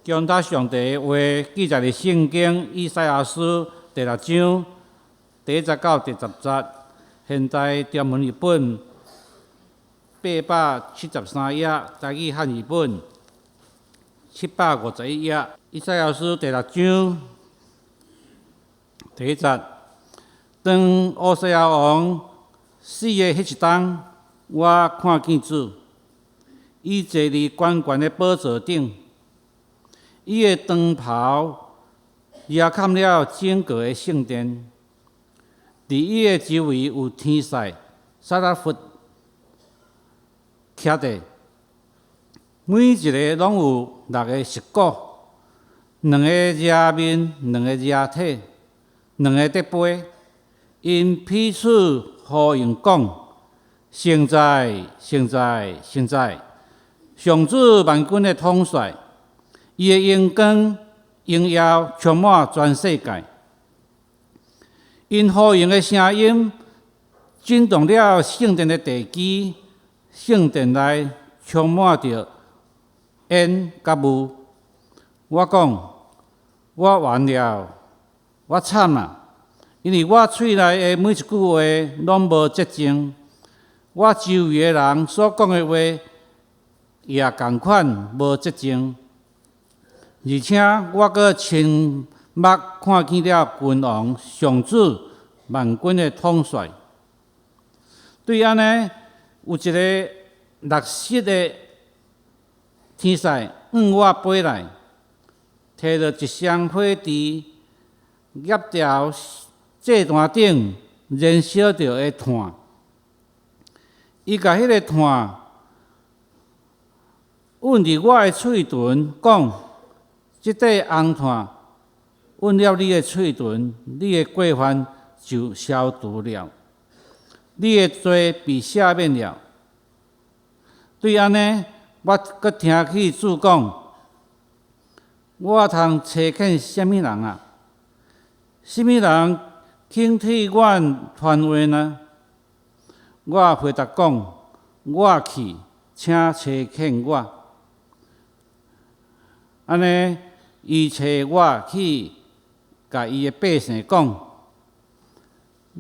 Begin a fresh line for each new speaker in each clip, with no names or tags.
將他上帝的話記載佇聖經以賽亞書第六章第一節到第十節，現代中文譯本873頁，台語漢語本751頁。以賽亞書第六章第一節，當烏西亞王死的彼一冬，我看見主，伊坐佇懸懸的寶座頂。伊的長袍遮蓋了整個的聖殿，佇伊的周圍有天使撒拉弗徛著，每一个攏有六个翼骨，兩个遮面，兩个遮體，兩个佇飛。𪜶彼此呼應講：聖哉，聖哉，聖哉！上主萬軍的統帥！伊的榮光榮耀充滿全世界。𪜶呼應的聲音震動了聖殿的地基，聖殿內充滿著煙佮霧。我講，我完了，我慘啊！因為我喙內的每一句話攏無潔淨，我周圍的人所講的話也仝款無潔淨。而且我閣親目看見了君王上主萬軍的統帥。對按呢，有一个六翼的天使向我飛來，提著一雙火箸，攑著祭壇頂燃燒著的炭。伊共彼个炭吮佇我的喙唇，講：這塊紅炭吮了你的喙唇，你的過犯就消除了，你的罪被赦免了。對按呢，我閣聽起主講：我通差遣啥物人啊？啥物人肯替阮傳話呢？我回答講：我去，請差遣我。按呢，伊差我去，共伊的百姓講：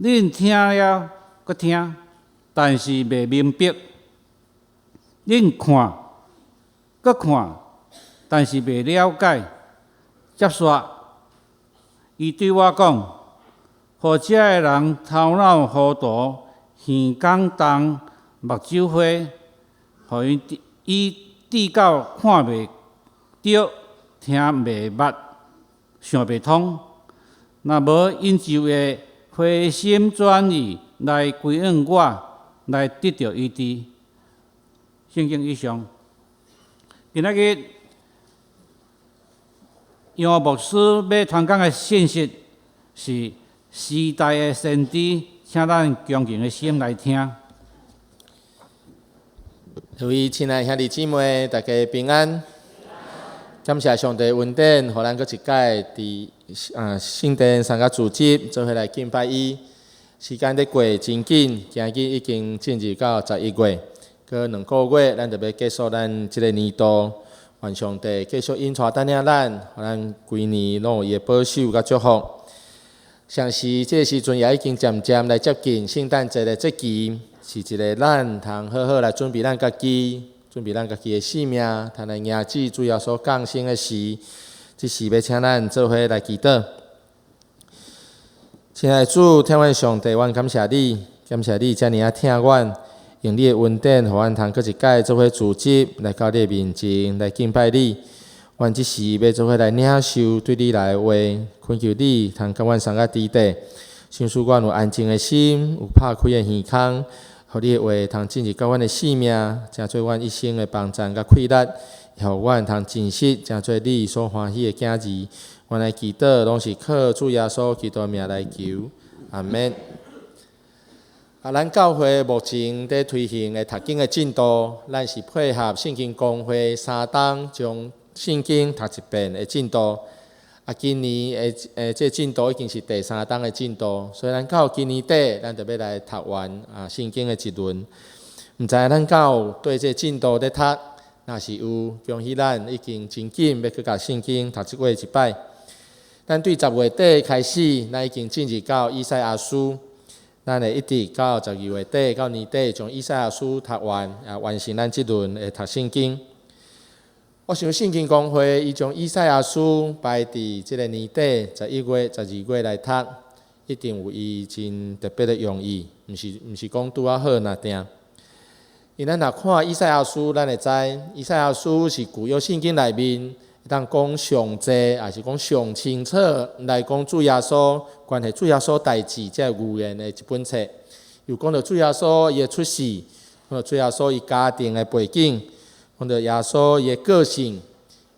恁聽了閣聽，但是袂明白；恁看閣看，但是袂了解。接續，伊對我講：予遮的人頭腦糊塗，耳孔重，目睭花，予𪜶以致到看袂著，聽袂捌，想袂通。若無，𪜶就會回心轉意來歸向我，來得著醫治。聖經以上，今仔日楊牧師欲傳講的信息是時代的先知，請咱恭敬的心來聽。
各位親愛兄弟姊妹，大家平安。感謝上帝恩典，予咱閣一擺佇聖殿參加組織，做伙來敬拜伊。時間咧過真緊，今日已經進入到11月，閣2個月，咱就欲結束咱這个年度。願上帝繼續引帶帶領咱，予咱規年攏有伊的保守佮祝福。相時這个時陣也已經漸漸來接近聖誕節的節期，是一个咱通好好來準備咱家己，準備咱家己的性命，通來迎接主耶穌降生的時，這時欲請咱做伙來祈禱。親愛的主，疼阮上帝，阮感謝你，感謝你遮爾仔疼阮，用你的恩典，予阮通閣一擺做伙聚集來到你的面前來敬拜你。阮這時欲做伙來領受對你來的話，懇求你通佮阮相佮佇底，賞賜阮有安靜的心，有拍開的耳孔，予你的話通進入到阮的性命，成做阮一生的幫贊佮氣力，予阮通真實成做你所歡喜的囝兒。阮來祈禱，攏是靠主耶穌基督名來求，阿門。啊，咱教會目前佇推行的讀經的進度，咱是配合聖經公會三冬將聖經讀一遍的進度。啊，今年的這進度已經是第三冬的進度，所以咱到今年底，咱就欲來讀完聖經的一輪。毋知咱敢有對這進度咧讀，若是有，恭喜咱已經真緊欲閣共聖經讀這過一擺。咱對10月底開始，咱已經進入到以賽亞書，咱會一直到12月底到年底，將以賽亞書讀完，啊，完成咱這輪的讀聖經。我想聖經公會伊將以賽亞書排佇這个年底11月、12月來讀，一定有伊真特別的用意，毋是講拄仔好若定。因咱若看以賽亞書，咱會知以賽亞書是舊約聖經內面會當講上濟，也是講上清楚來講主耶穌關係主耶穌代誌這个預言的一本冊。有講著主耶穌伊的出世，講著主耶穌伊家庭的背景，講著耶穌伊的個性，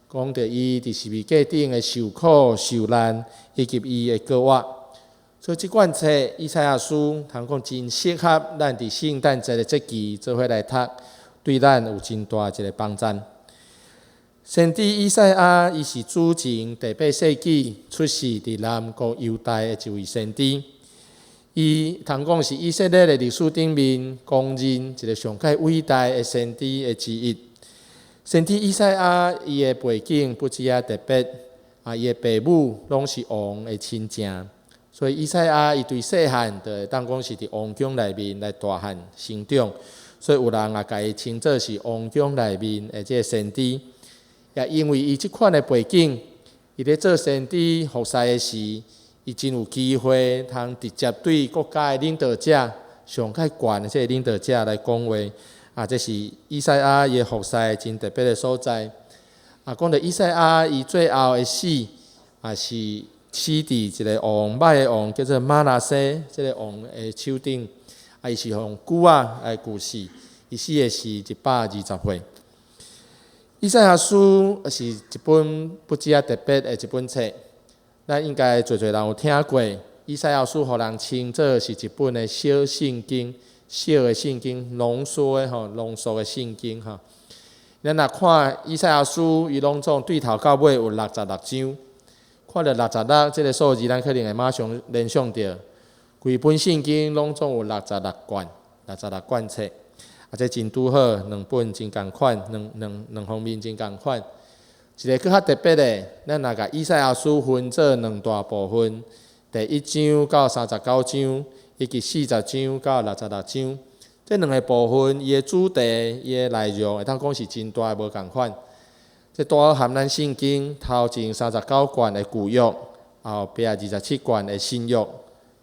講著伊佇十字架頂的受苦受難，以及伊的過活。所以這款冊以賽亞書，通講真適合咱佇聖誕節的節期做伙來讀，對咱有真大一个幫贊。先知以賽亞，伊是主前第八世紀出世佇南國猶大的一位先知。伊通講是以色列的歷史頂面公認一个上蓋偉大的先知的之一。先知以賽亞伊的背景不止仔特別，啊，伊的爸母攏是王的親情。所以以賽亞伊對細漢就會當講是佇王宮內面來大漢成長，所以有人也共伊稱做是王宮內面的這个先知。也因為伊這款的背景，伊咧做先知服侍的時，伊真有機會通直接對國家的領導者，上較懸的這个領導者來講話。啊，這是以賽亞伊的服侍真特別的所在。啊，講著以賽亞伊最後的死，也是死佇一个王歹的王叫做瑪拿西，這个王的手頂，啊，伊是予蠱仔來蠱死，伊死的是120歲。以賽亞書是一本不止仔特別的一本冊，咱應該濟濟人有聽過。以賽亞書予人稱做是一本的小聖經，小的聖經，濃縮的吼，濃縮的聖經吼。咱若看以賽亞書，伊攏總對頭到尾有六十六章。看著六十六這个數字，咱可能會馬上聯想著，規本聖經攏總有六十六卷，六十六卷冊。啊，這真拄好，兩本真仝款，兩方面真仝款。一个閣較特別的，咱若共以賽亞書分做兩大部分，第一章到39章，以及40章到66章，這兩个部分，伊的主題、伊的內容，會當講是真大的無仝款。這拄好含咱聖經頭前三十九卷的舊約，後壁27卷的新約，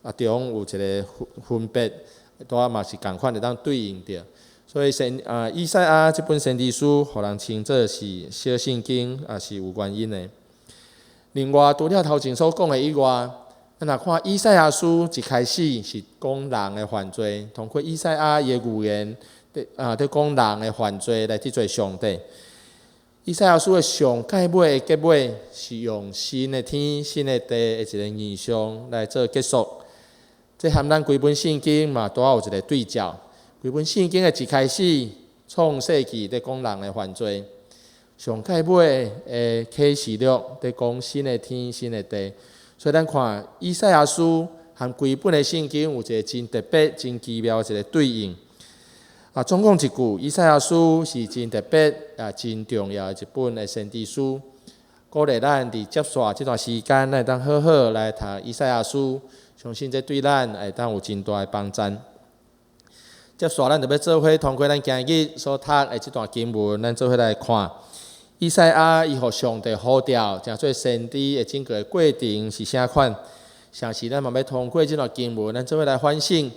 啊，中有一个分別，拄好嘛是仝款會當對應著。所以先啊，以賽亞這本先知書，予人稱做是小聖經，也是有原因的。另外，除了頭前所講的以外，咱若看以賽亞書一開始是講人的犯罪，通過以賽亞伊的預言，佇講人的犯罪來得罪上帝。以賽亞書的上蓋尾的結尾是用新的天、新的地的一个異象來做結束。這和咱規本聖經嘛拄好有一个對照。規本聖經的一開始，創世紀佇講人的犯罪，上蓋尾的啟示錄佇講新的天、新的地。所以咱看以賽亞書和規本的聖經有一个真特別、真奇妙的一个對應。啊，總講一句，以賽亞書是真特別也真重要的一本的先知書。鼓勵咱佇接紲這段時間，咱會當好好來讀以賽亞書，相信這對咱會當有真大的幫贊。接紲咱就欲做伙通過咱今日所讀的這段經文，咱做伙來看以賽亞伊予上帝呼召，成做先知的整個過程是啥款？同時咱嘛欲通過這段經文，咱做伙來反省。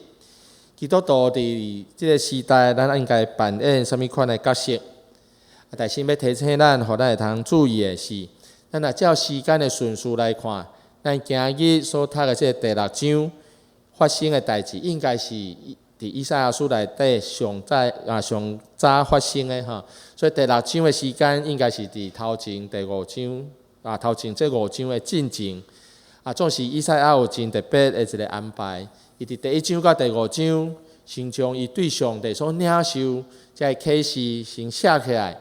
基督徒佇這个時代，咱應該扮演啥物款的角色？啊，但是欲提醒咱，予咱會通注意的是，咱若照時間的順序來看，咱今日所讀的這个第六章發生的代誌，應該是佇以賽亞書內底上早啊上早發生的吼。所以第六章的時間應該是佇頭前第五章啊，頭前這五章的進前。啊，總是以賽亞有真特別的一个安排。伊佇第一章到第五章，先將伊對上帝所領受這个啟示先寫起來，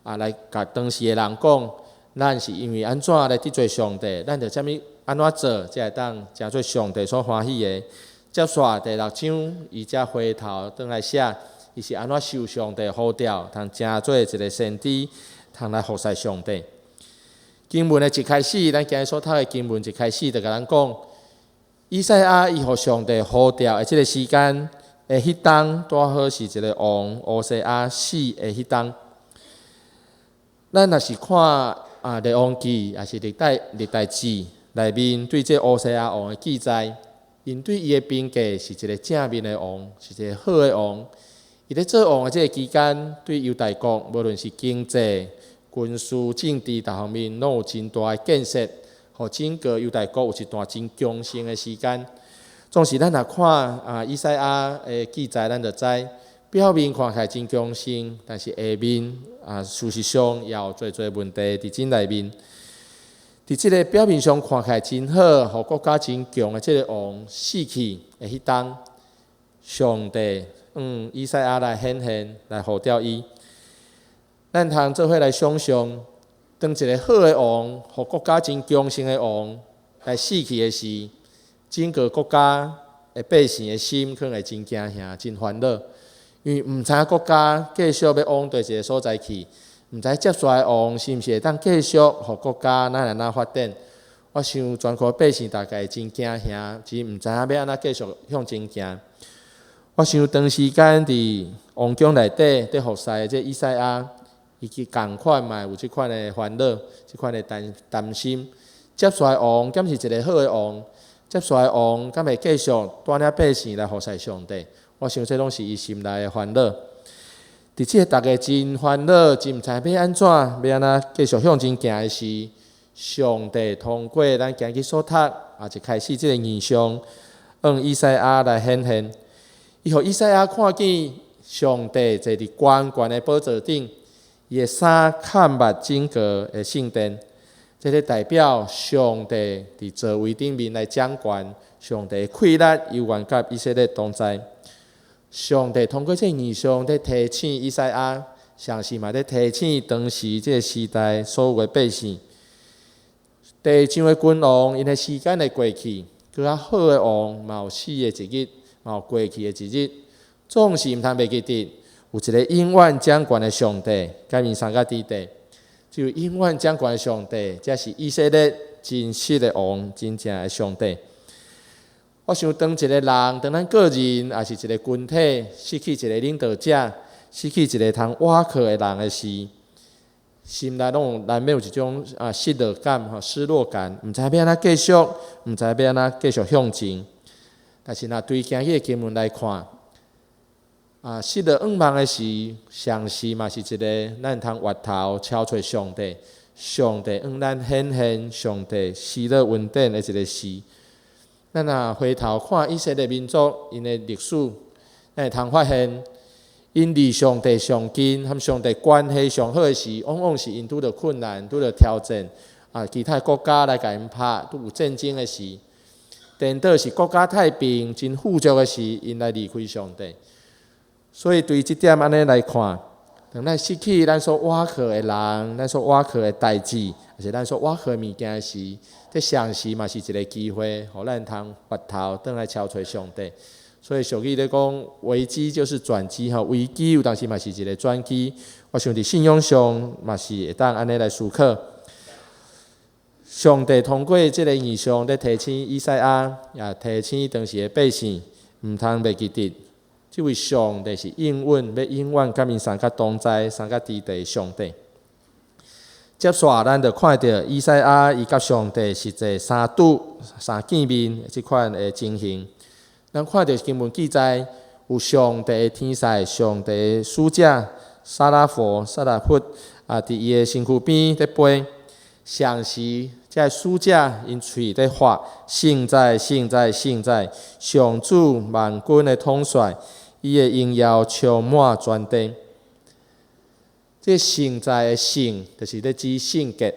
啊，來共當時的人講，咱是因為按怎來得罪上帝，咱著啥物按怎做，才會當成做上帝所歡喜的。接紲第六章，伊才回頭轉來寫，伊是按怎受上帝呼召，通成做一个先知，通來服侍上帝。經文的一開始，咱今日所讀的經文一開始就共咱講，以賽亞伊予上帝呼召的這个時間的彼當，拄好是一個王烏西亞死的彼當。咱若是看啊《列王紀》，抑是歷代志內面對這烏西亞王的記載，𪜶對伊的評價是一個正面的王，是一個好的王。伊咧做王的這个期間，對猶大國無論是經濟、軍事、政治逐方面，攏有真大的建設，予整個猶大國有一段真強盛的時間。總是咱若看啊以賽亞的記載，咱就知表面看起來真強盛，但是下面啊事實上也有濟濟問題佇這內面。佇這个表面上看起來真好，予國家真強的這个王死去的彼當，上帝向以賽亞來顯現，來呼召伊。咱通做伙來想像，當一个好的王，予國家真強盛的王來死去的時，整個國家的百姓的心可能會真驚嚇、真煩惱，因為毋知影國家繼續欲往佗一个所在去，毋知接續的王是毋是會當繼續予國家哪來哪發展。我想全國百姓大概會真驚嚇，真毋知影欲按怎繼續向前行。我想長時間佇王宮內底佇服侍的這以賽亞，伊其仝款嘛會有這款的煩惱，這款的擔心。接續的王敢是一个好的王？接續的王敢會繼續帶領百姓來服侍上帝？我想這攏是伊心內的煩惱。佇這個逐家真煩惱、真毋知欲按怎、欲按怎繼續向前行的時，上帝通過咱今日所讀啊，一開始這個異象，向以賽亞來顯現。伊予以賽亞看見上帝坐佇懸懸的寶座頂，伊的衫崁密整個的聖殿，這个代表上帝佇座位頂面來掌權，上帝氣力猶原佮以色列同在。上帝通過這個異象，佇提醒以賽亞，同時嘛佇提醒當時這个時代所有的百姓。地上的君王，𪜶的時間會過去，閣較好的王嘛有死的一日，嘛有過去的一日。總是毋通袂記得，有一个永遠掌權的上帝，佮𪜶相佮佇地。這位永遠掌權的上帝，才是以色列真實的王，真正的上帝。我想，當一個人，當咱個人，抑是一个群體，失去一个領導者，失去一个通倚靠的人的時，心內攏有難免有一種啊失落感、吼失落感，毋知欲按怎繼續，毋知欲按怎繼續向前。但是若對今日的經文來看，啊失落向望的時，同時嘛是一个咱通回頭敲揣上帝，上帝向咱顯現上帝施予恩典的一个時。咱若回頭看以色列民族𪜶的歷史，咱會通發現，𪜶離上帝上近，和上帝關係上好的時，往往是𪜶拄著困難、拄著挑戰，啊，其他國家來共𪜶拍，拄有戰爭的時，顛倒是國家太平、真富足的時，𪜶來離開上帝。所以對這點按呢來看，當咱失去咱所倚靠的人、咱所倚靠的代誌，抑是咱所倚靠的物件時，這同時嘛是一个機會，予咱通回頭轉來敲揣上帝。所以俗語咧講，危機就是轉機吼，危機有當時嘛是一个轉機。我想佇信仰上嘛是會當按呢來思考。上帝通過這个異象，咧提醒以賽亞，也提醒當時的百姓，毋通袂記得，這位上帝是永遠欲永遠佮𪜶相佮同在、相佮佇地的上帝。接續咱就看著以賽亞伊佮上帝實際相拄、相見面這款的情形。咱看著經文記載，有上帝的天使、上帝的使者撒拉弗、撒拉弗啊，佇伊的身軀邊佇飛。同時，這个使者𪜶喙佇發，聖哉、聖哉、聖哉！上主萬軍的統帥，伊的榮耀充滿全地。這聖哉的聖，就是咧指聖潔。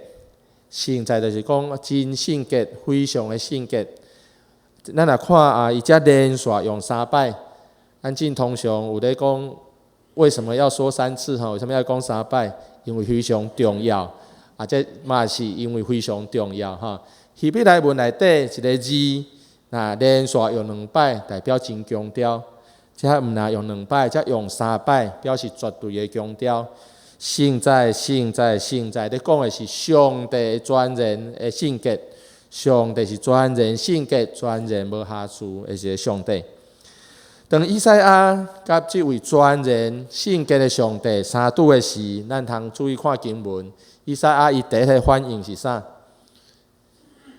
聖哉就是講真聖潔，非常的聖潔。咱若看啊，伊遮連續用三擺，咱真通常有咧講，為什麼要說三次？吼，為什麼要講三擺？因為非常重要。啊，這嘛是因為非常重要吼。希伯來文內底一个字，若連續用兩擺，代表真強調。遮毋若用兩擺，遮用三擺，表示絕對的強調。聖哉，聖哉，聖哉！咧講的是上帝全然的聖潔，上帝是全然聖潔、全然無瑕疵的一个上帝。當以賽亞佮這位全然聖潔的上帝相拄的時，咱通注意看經文。以賽亞伊第一个反應是啥？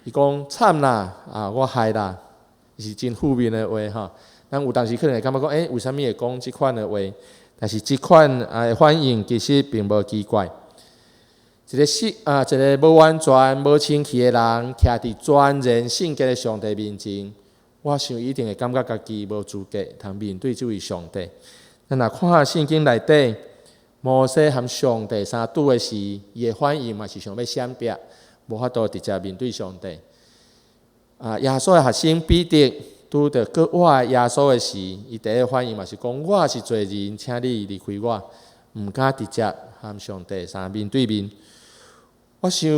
伊講慘啦，啊，我害啦，是真負面的話吼。咱有當時可能會感覺講，為啥物會講這款的話？但是這款啊反應其實並無奇怪。一个聖啊，一个無完全、無清氣的人，徛佇全然聖潔的上帝面前，我想伊一定會感覺家己無資格通面對這位上帝。咱若看聖經內底，摩西和上帝相拄的時，伊的反應嘛是想欲閃避，無法度直接面對上帝。啊，耶穌的學生彼得拄著閣活的耶穌的時，伊第一个反應嘛是講：我是罪人，請你離開我，毋敢直接和上帝相面對面。我想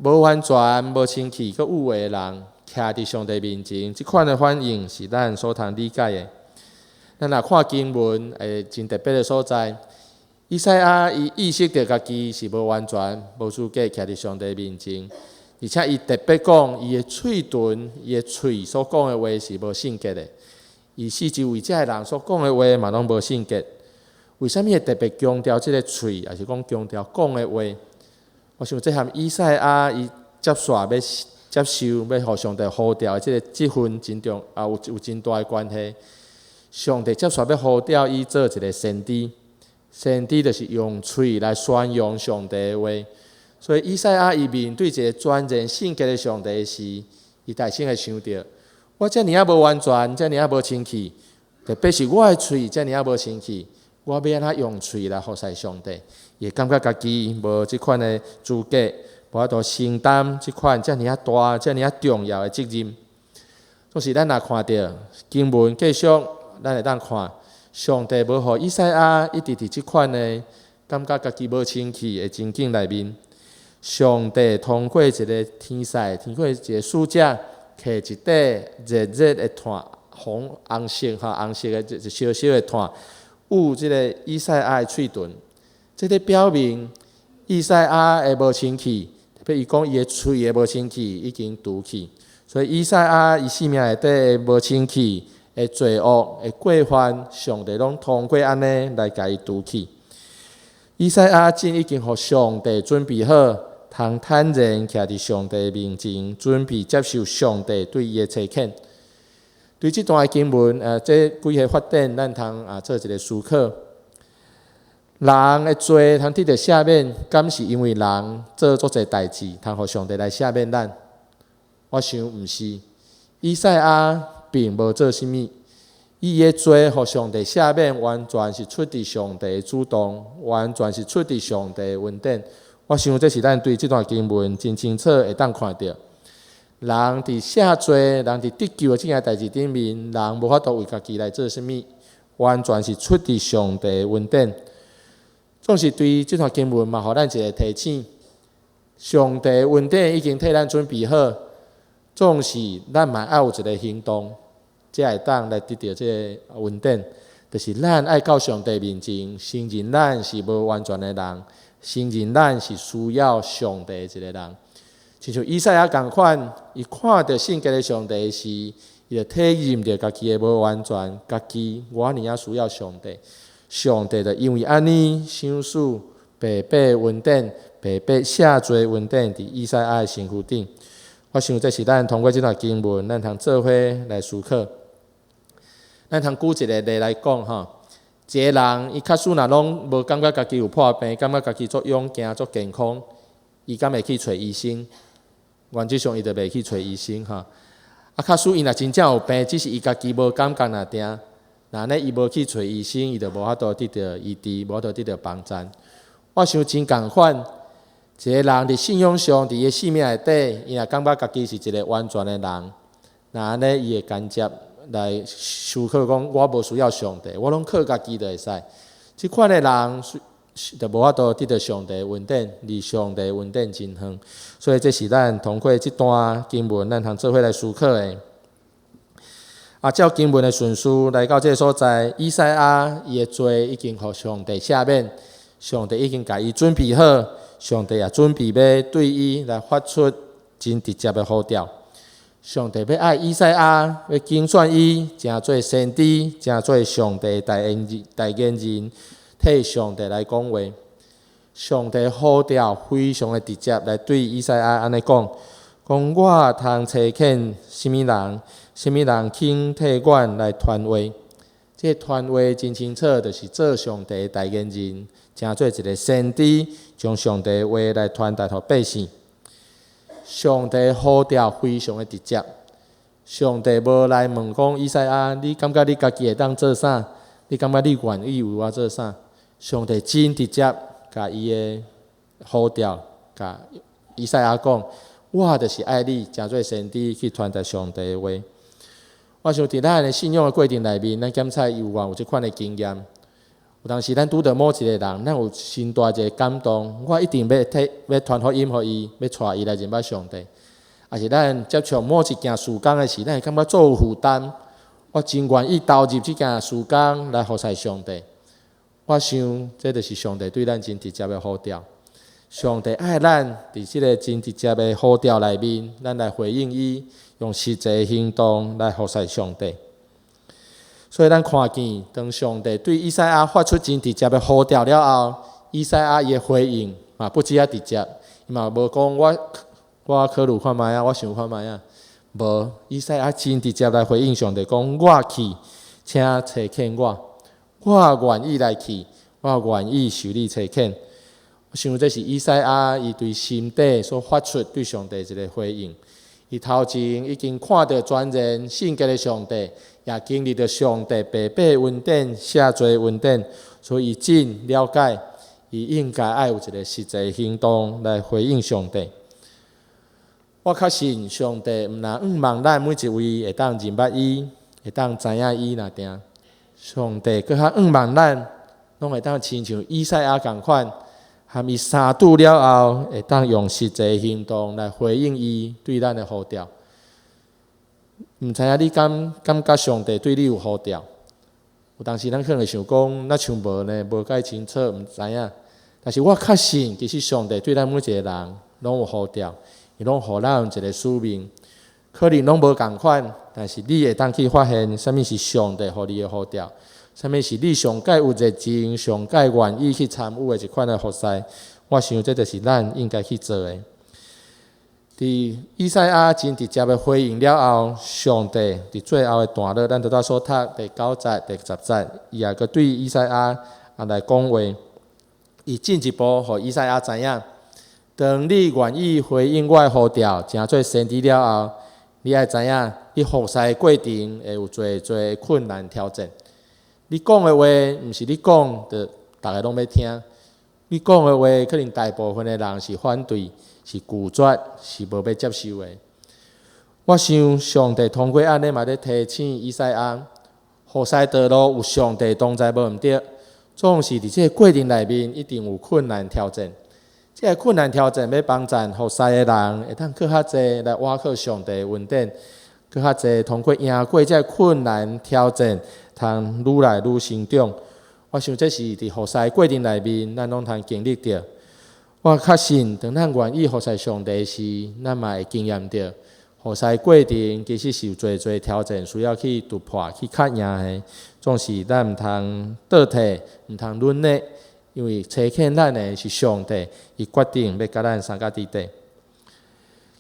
無完全、無清氣、閣有的人，徛佇上帝面前，這款的反應是咱所通理解的。咱若看經文，會真特別的所在，以賽亞伊意識著家己是無完全、無資格徛佇上帝面前。而且伊特別講，伊的喙唇、伊的喙所講的話是無聖潔的。伊四周圍遮的人所講的話嘛，攏無聖潔。為啥物會特別強調這个喙，抑是講強調講的話？我想這和以賽亞伊接續欲接受欲予上帝呼召的這个職分真重啊，有真大的關係。上帝接續欲呼召伊做一个先知，先知就是用喙來宣揚上帝的話。所以以賽亞伊面對一个全然聖潔的上帝時，伊內心會想著：我遮爾仔無完全，遮爾仔無清氣，特別是我的喙遮爾仔無清氣，我欲按怎用喙來服侍上帝？伊會感覺家己無這款的資格，無法度承擔這款遮爾仔大、遮爾仔重要的責任。總是咱若看著經文繼續，咱會當看上帝無予以賽亞一直佇這款的感覺家己無清氣的情景內面。上帝通過一个天使，通過一个使者，提一塊熱熱的炭，紅紅色吼，紅色的一燒燒的炭，捂這个以賽亞的喙唇。這个表明以賽亞的無清氣，特別伊講伊的喙的無清氣已經除去，所以以賽亞伊生命內底的無清氣的罪惡的過犯，上帝攏通過按呢來共伊除去。以賽亞真已經予上帝準備好，通坦然徛佇上帝面前，準備接受上帝對伊的差遣。對這段的經文，這幾个發展，咱通啊做一个思考。人的罪通得著赦免，敢是因為人做足濟代誌，通予上帝來赦免咱？我想毋是。以賽亞並無做啥物，伊的罪予上帝赦免，完全是出佇上帝的主動，完全是出佇上帝的恩典。我想這是咱對這段經文真清楚會當看著。人佇赦罪，人佇得救的這件代誌頂面，人無法度為家己來做啥物，完全是出佇上帝的恩典。總是對這段經文嘛，予咱一个提醒：上帝的恩典已經替咱準備好，總是咱嘛愛有一个行動，才會當來得著這个恩典。就是咱愛到上帝面前，承認咱是無完全的人，承認咱是需要上帝的一个人。親像以賽亞仝款，伊看著聖潔的上帝時，伊就體認著家己的無完全，家己偌爾仔需要上帝。上帝就因為按呢，賞賜白白恩典，白白赦罪恩典，佇以賽亞的身軀頂。我想這是咱通過這段經文，咱通做伙來思考。咱通舉一个例來講吼，一个人伊假使若攏無感覺家己有破病，感覺家己足勇健、足健康，伊敢會去揣醫生？原則上伊就袂去揣醫生吼。啊，假使伊若真正有病，只是伊家己無感覺爾定。若按呢伊無去揣醫生，伊就無法度得著醫治，無法度得著幫贊。我想真仝款，一个人佇信仰上，佇伊的生命內底，伊若感覺家己是一个完全的人，若按呢伊會間接來思考講，我無需要上帝，我攏靠家己就會使。這款的人就無法度得著上帝的恩典，離上帝的恩典真遠。所以這是咱通過這段經文，咱通做伙來思考的。啊，照經文的順序來到這个所在，以賽亞伊的罪已經予上帝赦免，上帝已經共伊準備好，上帝也準備欲對伊來發出真直接的呼召。上帝欲愛以賽亞，欲揀選伊，成做先知，成做上帝代言人，替上帝來講話。上帝呼召非常的直接來對以賽亞按呢講：講我通差遣啥物人，啥物人肯替阮來傳話？這個傳話真清楚，就是做上帝代言人，成做一个先知，將上帝話來傳達予百姓。上帝呼召非常的直接，上帝無來問講以賽亞，你感覺你家己會當做啥？你感覺你願意為我做啥？上帝真直接，共伊的呼召，共以賽亞講，我就是愛你，成做先知去傳達上帝的話。我想佇咱的信仰的過程內面，咱檢查猶原有這款的經驗。有當時咱拄著某一個人，咱有真大一个感動，我一定欲替欲傳福音予伊，欲帶伊來認捌上帝。抑是咱接觸某一件事工的時，咱會感覺足有負擔，我真願意投入這件事工來服侍上帝。我想，這就是上帝對咱真直接的呼召。上帝愛咱，佇這个真直接的呼召內面，咱來回應伊，用實際行動來服侍上帝。所以，咱看見當上帝對以賽亞發出真直接的呼召了後，以賽亞伊的回應嘛不止遐直接，伊嘛無講我考慮看覓啊，我想看覓啊，無，以賽亞真直接來回應上帝，講我去，請差遣我，我願意來去，我願意受你差遣。我想這是以賽亞伊對心底所發出對上帝一个回應。伊頭前已經看著全然聖潔的上帝，也經歷著上帝白白恩典、赦罪恩典，所以伊真了解，伊應該愛有一个實際行動來回應上帝。我確信上帝毋但向望咱每一位會當認捌伊，會當知影伊爾定。上帝閣較向望咱，攏會當親像以賽亞仝款，和伊相拄了後，會當用實際行動來回應伊對咱的呼召。毋知影你敢感覺上帝對你有呼召？有當時咱可能會想講，若像無呢，無介清楚，毋知影。但是我確信，其實上帝對咱每一個人攏有呼召，伊攏予咱有一个使命。可能攏無仝款，但是你會當去發現，啥物是上帝予你的呼召，啥物是你上蓋有熱情、上蓋願意去參與的一款的服侍。我想這就是咱應該去做的。佇以賽亞真直接的回應了後，上帝佇最後的段落，咱拄才所讀第九節、第十節，伊也閣對以賽亞啊來講話，伊進一步予以賽亞知影，當你願意回應我的呼召，成做先知了後，你愛知影，你服侍的過程會有濟濟困難挑戰。你講的話，毋是你講，就逐个攏欲聽。你講的話，可能大部分的人是反對、是拒絕、是無欲接受的。我想上帝通過按呢嘛咧提醒以賽亞，服侍道路有上帝同在無毋對，總是佇這个過程內面一定有困難挑戰。這个困難挑戰欲幫助服侍的人，會當閣較濟來倚靠上帝的恩典，閣較濟通過贏過這个困難挑戰，通愈來愈成長。我想這是佇服侍過程內面，咱攏通經歷著。我確信，當咱願意服侍上帝時，咱嘛會經驗著服侍過程其實是有濟濟挑戰，需要去突破、去克贏的。總是咱毋通倒退，毋通軟弱，因為差遣咱的是上帝，伊決定欲佮咱相佮佇底。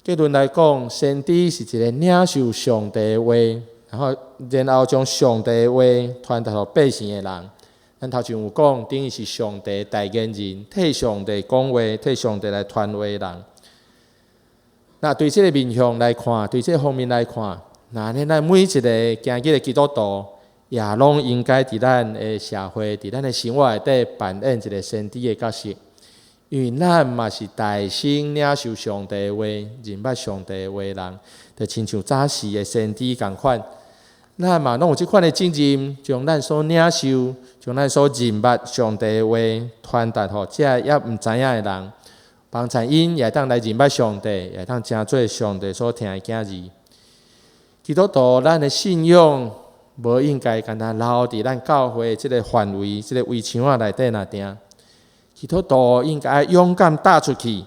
結論來講，先知是一个領受上帝的話，然後將上帝的話傳達予百姓的人。咱頭前有講，等於是上帝代言人，替上帝講話，替上帝來傳話的人。那對這个面向來看，對這个方面來看，那咱每一个今日的基督徒，也攏應該佇咱的社會，佇咱的生活內底扮演一个先知的角色，因為咱嘛是代先領受上帝的話，認捌上帝的話的人，就親像早時的先知仝款。咱嘛攏有這款的責任，將咱所領受、將咱所認捌上帝的話傳達予這猶毋知影的人，幫助𪜶也會當來認捌上帝，也會當成做上帝所疼的囝兒。基督徒，咱的信仰無應該干焦留佇咱教會這个範圍、這个圍牆仔內底爾定。基督徒應該愛勇敢踏出去，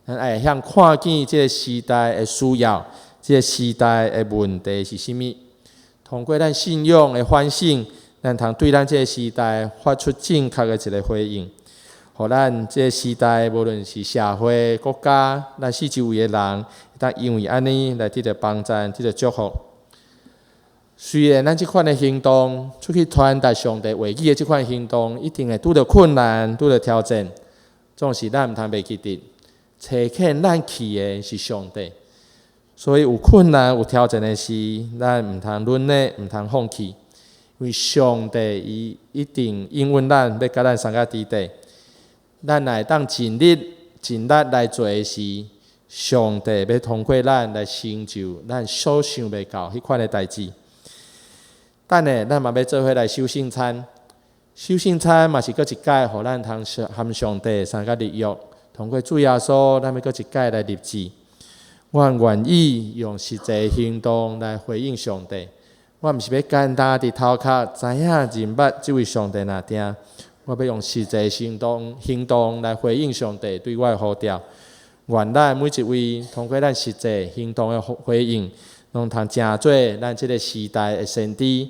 咱愛會曉看見這个時代的需要，這个時代的問題是啥物。通過咱信仰的反省，咱通對咱這个時代發出正確的一个回應，予咱這个時代無論是社會、國家，咱四周圍的人，會當因為按呢來得著幫贊、得著祝福。雖然咱這款的行動出去傳達上帝話語的這款行動，一定會拄著困難、拄著挑戰，總是咱毋通袂記得，差遣咱去的是上帝。所以有困難、有挑戰的時，咱毋通軟弱，毋通放棄，因為上帝伊一定應允咱，欲佮咱相佮佇底。咱若會當盡力、盡力來做的時，上帝欲通過咱來成就咱所想袂到彼款的代誌。等下，咱嘛欲做伙來守聖餐。守聖餐嘛是閣一擺，予咱通和上帝相佮立約。通過主耶穌，咱欲閣一擺來立志。我願意用實際行動來回應上帝。我毋是欲簡單佇頭殼知影認捌這位上帝爾定，我欲用實際行動來回應上帝對我的呼召。願咱每一位通過咱實際行動的回應，攏通成做咱這个時代的先知，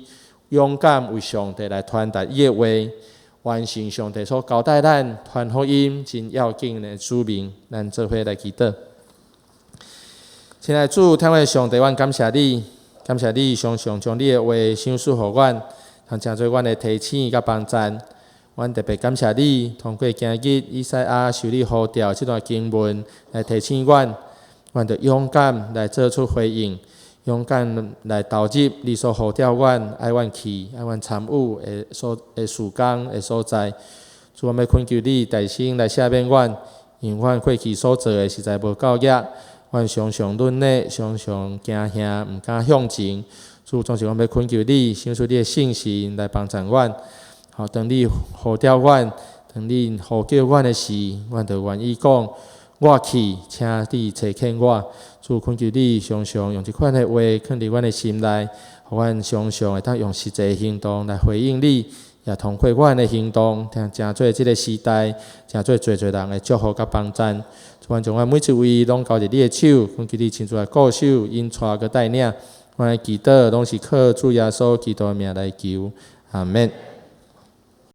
勇敢為上帝來傳達伊的話，完成上帝所交代咱傳福音真要緊的使命。咱做伙來祈禱。親愛主，疼阮的上帝，阮感謝你，感謝你常常將你的話賞賜予阮，通成做阮的提醒佮幫贊。阮特別感謝你，通過今日以賽亞受你呼召這段經文來提醒阮，阮著勇敢來做出回應，勇敢來投入你所呼召阮、愛阮去、愛阮參與的所的事工的所在。主，阮欲懇求你，大聲來赦免阮，因為阮過去所做的實在無夠額。阮常常軟弱，常常驚嚇，毋敢向前。主，總是阮欲懇求你，賞賜你的聖神來幫助阮。好，當你呼召阮，當你呼叫阮的時，阮就願意講：我去，請你差遣我。主，懇求你常常用這款的話，囥佇阮的心內，予阮常常會當用實際行動來回應你，也通過阮的行動，通成做這个時代，成做濟濟人的祝福佮幫贊。主，阮將阮每一位攏交佇你的手，懇求你親自來顧守、引帶佮帶領。阮的祈禱攏是靠主耶穌基督的名來求，阿們。